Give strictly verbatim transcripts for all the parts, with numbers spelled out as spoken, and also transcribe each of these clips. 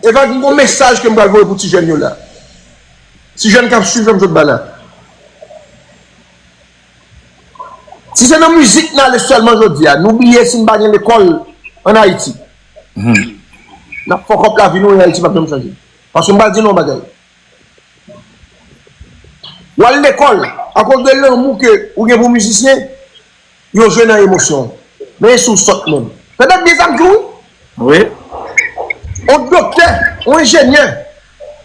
Evag, m gon mesaj ke m pral voye pou ti jèn yo la. Ti jèn k ap swiv jan m sot ba la. Si se nan mizik n ale sèlman jodi a, nou bliye si n pa gen lekòl ann Ayiti. N ap fòk ap lavi nou e Ayiti p ap janm chanje. Paske m pral di nou yon bagay. W al lekòl, akoz de lanmou ke ou gen pou mizisyen, yo jwe nan emosyon. Men si w sòt menm. Sa dat de sa m di w wi. Wi. On doktè, on enjenyè,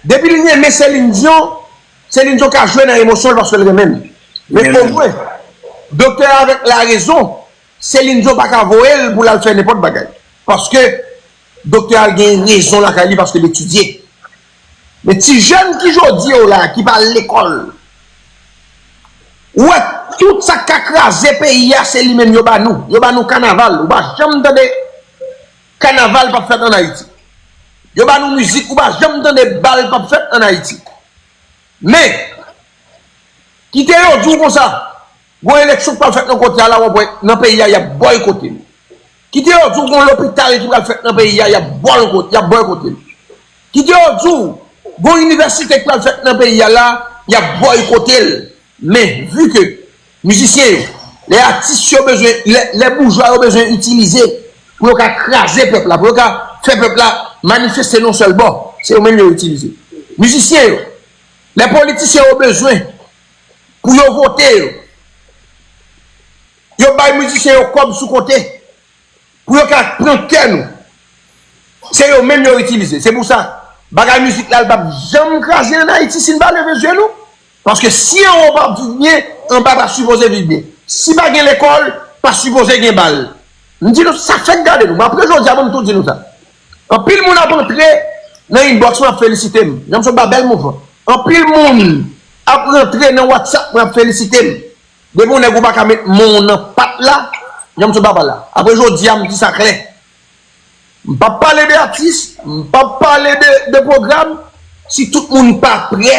depi l renmen Celine Dion, Celine Dion ka jwe nan emosyon l paske l renmen l. Men omwen, doktè a avèk larezon, Celine Dion pa ka voye l pou l al fè nenpòt bagay. Paske doktè a gen rezon lakay li paske l etidye. Men ti jèn ki jodi yo la, ki pa al lekòl, ou wè tout sa k ka kraze peyi a, se li menm yo ba nou. Yo ba nou kanaval. Ou pa janm tande kanaval p ap fèt ann Ayiti. Yo ba nou mizik, ou pa janm tande bal p ap fèt ann Ayiti. Men, kite yo di w konsa, gon eleksyon k pral fèt nan kote a la, w ap wè nan peyi a, y ap bòykote l. Kite yo di w gon lopital ki pral fèt nan peyi a, y ap bòykote, y ap bòykote l. Kite yo di w gon inivèsite ki pral fèt nan peyi a la, y ap bòykote l. Men, vi ke mizisyen yo, lè atis yo bezwen, lè, lè boujwa yo bezwen itilize pou yo ka kraze pèp la, pou yo ka fè pèp la manifeste nan yon sèl bò, se yo menm yo itilize. Mizisyen yo, lè politisyen yo bezwen pou yo vote yo, yo bay mizisyen yo kòb sou kote pou yo ka pran kè nou. Se yo menm yo itilize. Se pou sa, bagay mizik la, l p ap janm kraze ann Ayiti si n pa leve zye nou. Paske si anwo p ap viv byen, anba pa sipoze viv byen. Si pa gen lekòl, pa sipoze gen bal. M di nou sa, fèk gade nou. Apre jodi a, ban m tou di nou sa. Anpil moun ap antre nan inbox mwen ap felisite m. Jan m sot ba bèl mouvman. Anpil moun ap rantre nan WhatsApp mwen ap felisite m. Depi yon nèg ou pa ka met men w nan pat la, jan m sot ba pale la. Apre jodi a, m di sa klè. M p ap pale de atis, m p ap pale de, de pwogram, si tout moun pa prè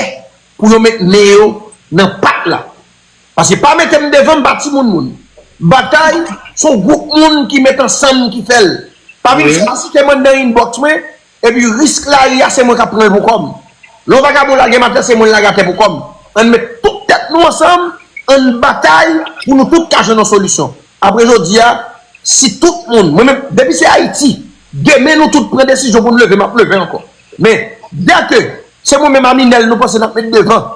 pou yo met men yo nan pat la. Paske pa mete m devan, m pa timoun moun. Batay, se yon gwoup moun ki met ansanm ki fè l. Pa vin site m anndan inbox mwen, epi risk lari a, se mwen k ap pran l pou kò m. Lè yon vagabon lage m atè, se mwen l lage atè pou kò m. Ann met tout tèt nou ansanm, ann batay pou nou tout ka jwenn yon solisyon. Apre jodi a, si tout moun, mwen menm, depi se Ayiti, demen nou tout pran desizyon pou n leve, m ap leve ankò. Men, dèke se mwen menm Aminèl nou panse n ap met devan,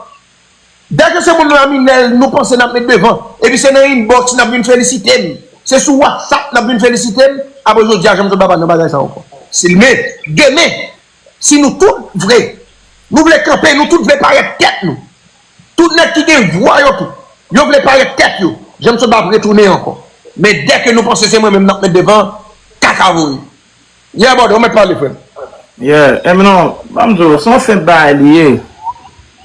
dèke se mwen menm Aminèl nou panse n ap met devan, epi se nan inbox n ap vin felisite m, se sou WhatsApp n ap vin felisite m, apre jodi a, jan m sot ba pa nan bagay sa ankò. Si, men, demen, si nou tout vre, nou vle kanpe, nou tout vle parèt tèt nou. Tout nèg ki gen vwa yo tou, yo vle parèt tèt yo. Jan m sot ba ap retounen ankò. Men dèke nou panse se mwen menm n ap met devan, kaka voye. Yeah, brother, ou mèt pale, frè m. Yeah, e non, ban m di w, se yon senp bagay li ye.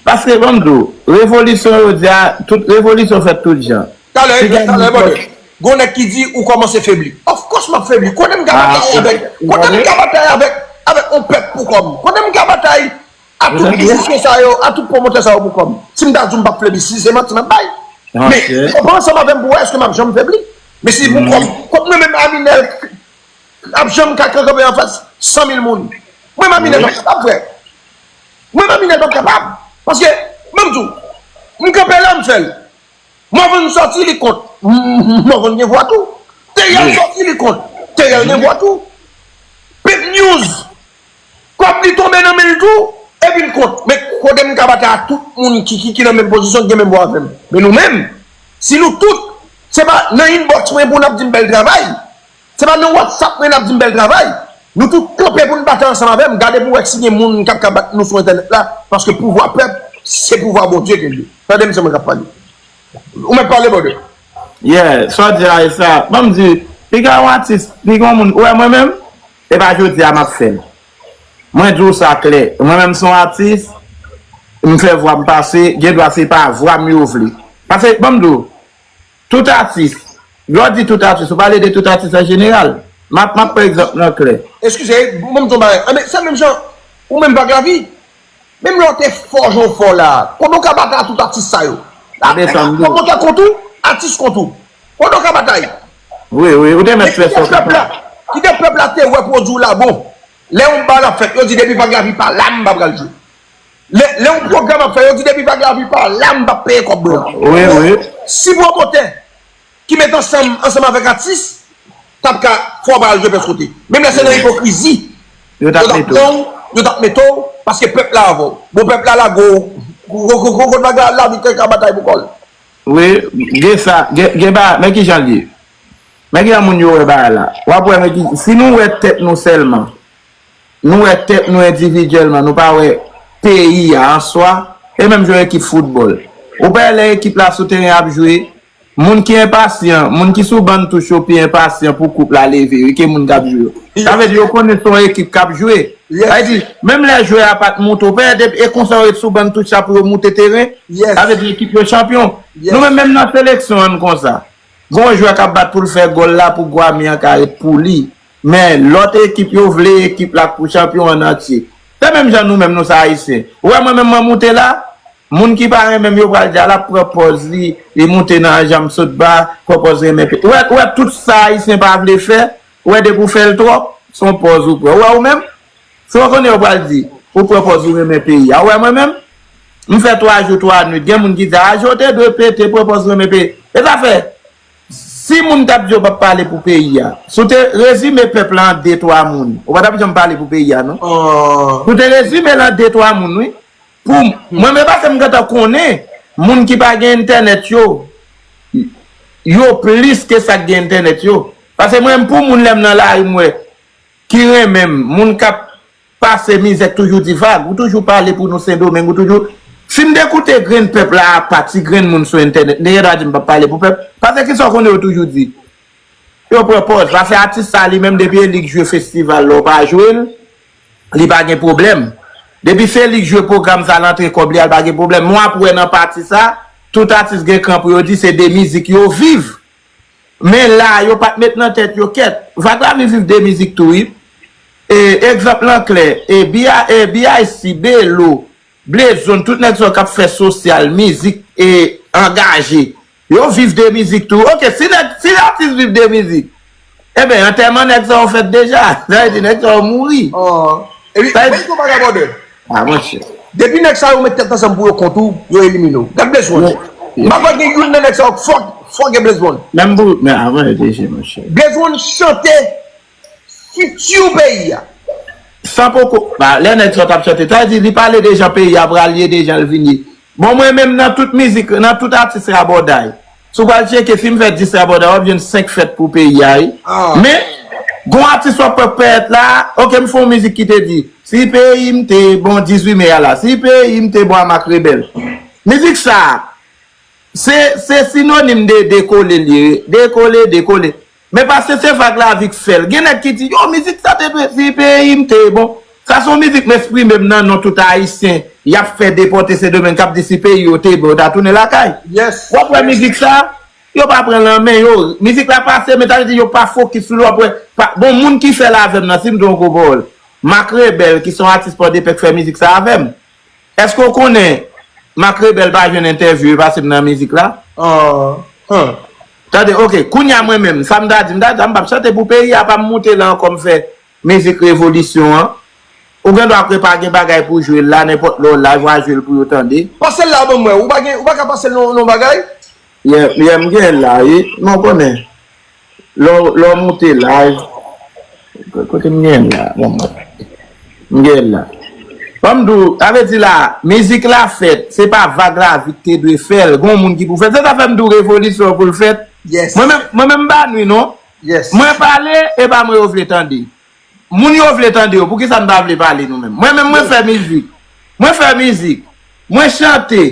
Paske, ban m di w, revolisyon yo di a, tout revolisyon fèt tout jan. Talè, talè, brother. Gon nèg ki di ou kòmanse febli. Of course m ap febli. Kote m ka batay avèk, kote m ka batay avèk, avèk yon pèp pou kò m? Kote m ka batay a tout mizisyen sa yo, a tout pwomotè sa yo pou kò m? Si m ta di w m p ap febli, si se manti m ap bay. Men, pran ansanm avè m pou wè èske m ap janm febli. Men si pou kò m, kont mwen menm Aminèl ap janm ka kanpe anfas san mil moun. Mwen menm Aminèl p ap kapab, frè. Mwen menm Aminèl p ap kapab. Paske, ban m di w, m kanpe la, m fè l. Morvan sòti li kont. Morvan gen vwa tou. Teriel sòti li kont. Teriel gen vwa tou. Pep News. Kòb li tonbe nan men l tou. Epi l kont. Men kote m ka batay ak tout moun ki, ki, ki nan menm pozisyon, ki gen menm vwa avè m? Men nou menm, si nou tout, se pa nan inbox mwen pou n ap di m bèl travay. Se pa nan WhatsApp mwen n ap di m bèl travay. Nou tout kanpe pou n batay ansanm avè m. Gade pou w wè si gen moun k ap ka bat nou sou entènèt la. Paske pouvwa pèp, se pouvwa Bondye ke l ye. Tande m, se mwen k ap pale. Ou mèt pale, brother. Yeah, sa w di a, e sa. Ban m di, piga yon atis, piga yon moun, ou wè mwen menm, e pa jodi a m ap fè l. Mwen di w sa klè. Mwen menm se yon atis, m fè vwa m pase, gen dwa se pa vwa m yo vle. Paske, ban m di w, tout atis, lè w di tout atis, ou pale de tout atis an jeneral. M ap, m ap pran egzanp lan klè. Eskize, ban m di w yon bagay. Anben, se menm jan, ou menm Vag Lavi. Menm lè w te fò jan w fò la, kote w ka batay ak tout atis sa yo? Pwomotè kont ou, atis kont ou. Kote w ka batay? Wi, wi, ou te mèt fè sa w kapab. Kite pèp la, kite pèp la te wè pwodui w la bon. Lè yon bal ap fèt, yo di depi Vag Lavi pa la, m pa pral jwe. Lè, lè yon pwogram ap fèt, yo di depi Vag Lavi pa la, m p ap peye kòb bò. Wi, wi. Si pwomotè ki met ansanm, ansanm avèk atis, t ap ka fè w pral jwe pès kote. Menm lè se nan ipokrizi, yo t ap pran w, yo t ap mete w, paske pèp la avè w. Bon, pèp la lage w, kote Vag Lavi ka batay pou kò l. Wi, gen sa, gen, gen ba, men kijan l ye. Men kijan moun yo wè bagay la. W ap wè, men ki, si nou wè tèt nou sèlman, nou wè tèt nou endividyèlman, nou pa wè peyi a an swa, e menm jan yon ekip foutbòl. Ou pa wè lè ekip la sou teren ap jwe, moun ki enpasyan, moun ki sou bann touch yo pi enpasyan pou koup la leve wi ke moun k ap jwe yo. Sa vle di yo konnen se yon ekip k ap jwe. Sa vle di, menm lè jwè a pa t moute, ou pa wè depi, e konsa yo ret sou bann touch la pou yo moute teren. Sa vle di ekip yo chanpyon. Nou menm, menm nan seleksyon an konsa. Gon jwè k ap bat pou l fè gòl la pou Gwami an ka ret pou li. Men lòt ekip yo vle ekip la pou chanpyon an antye. Se menm jan nou menm nou se Ayisyen. Ou wè mwen menm mwen moute la, moun ki pa renmen m yo pral di a l ap pran pòz li, li moute nan janm sot ba, pran pòz renmen peyi. Ou wè, ou wè tout sa Ayisyen pa vle fè, ou wè depi w fè l twòp, se yon pòz ou pran. Ou wè ou menm? Si w konnen yo pral di, ou pran pòz ou renmen peyi a. Ou wè mwen menm? M fè twa jou, twa nwit. Gen moun ki di, a, je w te dwe pete, pran pòz ou renmen peyi. E sa fè, si moun t ap di yo p ap pale pou peyi a, si w te rezime pèp la an de, twa moun, ou pa t ap janm pale pou peyi a, non. Si w te rezime l an de, twa moun, wi. Pou m, mwen menm, paske m gentan konnen, moun ki pa gen entènèt yo, yo plis ke sa k gen entènèt yo. Paske mwen menm, pou moun, lè m nan lari, m wè, ki renmen m, moun k ap pase mizè k toujou di Vag, ou toujou pale pou nou Sendomeng, ou toujou. Si m te koute grenn pèp la apa, ti grenn moun sou entènèt, m te gendwa di m p ap pale pou pèp. Paske kisa w konnen yo toujou di? Yo pran pòz, paske atis sa li menm depi e li k jwe festival la, w pa jwe l, li pa gen pwoblèm. Depi se li k jwe pwogram sa, l antre kòb li a, l pa gen pwoblèm. Men w ap wè nan pati sa, tout atis gen kran pou yo di se de mizik yo viv. Men la, yo pa t met nan tèt yo kèt. Vag Lavi viv de mizik tou, wi. E, egzanp lan klè, e, B I, e, B I C, Belo, Blezonn, tout nèg sa yo k ap fè sosyal, mizik, e, angaje. Yo viv de mizik tou. Oke, si nèg, si atis viv de mizik, enben, antèman nèg sa yo fèt deja. Sa vle di nèg sa yo mouri. Epi, sa vle di yon bagay, brother. Ah, monchè. Depi nèg sa yo met tèt ansanm pou yo kont ou, yo elimine w. Gad Blaze One. M pa kwè gen youn nan nèg sa yo k fò, fò gen Blaze One. Menm pou, men avan yo te je, monchè. Blaze One chante fiti peyi a. San poko, ba, lè nèg sa t ap chante, sa vle di li pale de jan peyi a pral ye, de jan l vin ye. Bon, mwen menm nan tout mizik, nan tout atis rabòday. Si w pral tcheke, si m fè dis rabòday, w ap jwenn senk fèt pou peyi a, wi. Men, gon atis w ap wè parèt la, oke, m fè yon mizik ki te di, si peyi m te bon, dizuit me a la, si peyi m te bon a Mak Rebèl. Mizik sa, se, se sinonim de dekole li ye, dekole, dekole. Men paske se Vag Lavi k fè l. Gen nèg ki di, yo, mizik sa te dwe, si peyi m te bon. Sa se yon mizik m eksprime m nan non tout Ayisyen y ap fè depòte Sendomeng k ap di si peyi yo te bon, yo ta tounen lakay. W ap wè mizik sa, yo pa pran l nan men yo. Mizik la pase, men sa vle di yo pa fokis sou li, w ap wè. Pa, bon, moun ki fè l avè m nan, si m te yon gwo pawòl, Mak Rebèl, ki se yon atis Pòdepè k fè mizik sa avè m. Èske w konnen Mak Rebèl pa jwenn entèvyou e pase m nan mizik la? Tande, oke, kounye a mwen menm, sa m ta di, m ta di, m p ap chante pou peyi a, pa m moute la ankò, m fè mizik revolisyon an. Ou gen dwa kwè pa gen bagay pou jwe la, nenpòt lè w live, w a jwe l pou yo tande. Pase l la ban m wè, ou pa gen, ou pa ka pase l nan, nan bagay? Yeah, yeah, m gen l la, wi, men w konnen. Lè w, lè w moute live, kote m gen l la? Bon, m gen l la. Ban m di w, sa vle di la, mizik la fèt, se pa Vag Lavi ki te dwe fè l, gon moun ki pou fè l. Se sa fè m di w revolisyon pou l fèt. Mwen menm, mwen menm m pa nwi non. Mwen pale, e pa mwen yo vle tande. Moun yo vle tande yo, poukisa n pa vle pale nou menm? Mwen menm, mwen fè mizik. Mwen fè mizik. Mwen chante.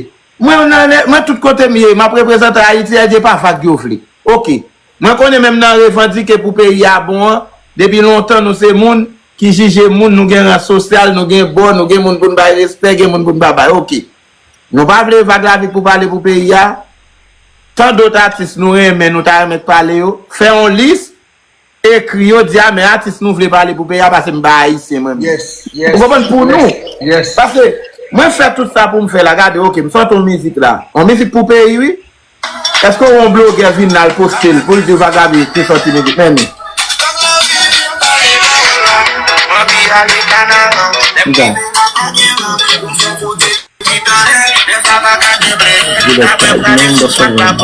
Mwen nan lè, mwen tout kote m ye, m ap reprezante Ayiti, e pa Vag yo vle. Oke. Mwen konnen menm nan revandike pou peyi a bon an, depi lontan nou se moun ki jije moun, nou gen ran sosyal, nou gen bò, nou gen moun pou n bay respè, gen moun pou n pa bay. Oke. Nou pa vle Vag Lavi pou pale pou peyi a. Tan dòt atis nou renmen, nou ta renmen k pale yo. Fè yon lis, ekri yo, di a, men atis nou vle pale pou peyi a, paske m pa ayisyen mwen menm. Ou konprann? Pou nou. Paske mwen fè tout sa pou m fè la, gade, oke, m sòti yon mizik la. Yon mizik pou peyi, wi. Èske yon blogè vin la, l poste l, pou l di Vag Lavi te sòti mizik? Men li. Gita. Gita, men m bò sèlman.